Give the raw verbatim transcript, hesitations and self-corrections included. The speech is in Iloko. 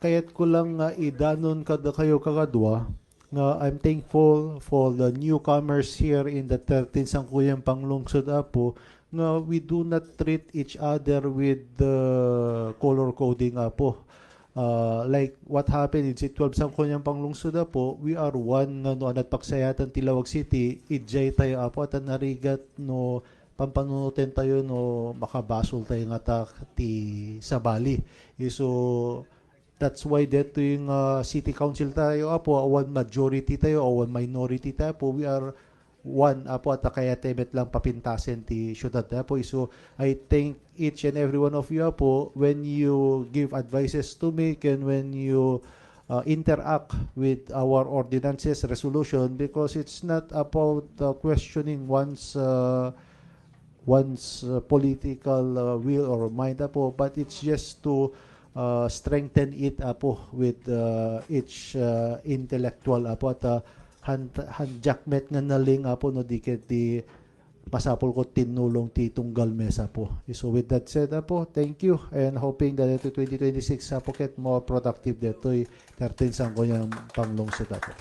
kayat ko lang nga idanon kadakayo kakadua nga I'm thankful for the newcomers here in the thirteen Sangkuyang Panglungsod, Apo, nga we do not treat each other with the color coding, Apo. Uh, like what happened in C twelve Sangkuyang Panglungsod, Apo, we are one nga no anat pagsayatan ti Laoag City, idiay tayo, Apo, at narigat no pampanunoten tayo no makabasol tayo nga ta ti sabali. Isu That's why detoy nga city council tayo, Apo, awan majority tayo, awan minority tayo, Apo. We are one, Apo, at kayat tayo met lang papintasen ti syudad tayo, Apo. So, I thank each and every one of you, Apo, when you give advices to me and when you uh, interact with our ordinances, resolution, because it's not about uh, questioning one's uh, one's uh, political uh, will or mind, Apo, but it's just to uh, strengthen it, Apo, with uh, each uh, intellectual, Apo, at uh, han-, hanjakmet nga naling, Apo, no, di ket di masapul ko tinnulong ti tunggal mesa, Apo. So with that said, Apo, thank you and hoping that ito twenty twenty-six, Apo, ket more productive detoy thirteen Sangkuyang Panglungsod, Apo.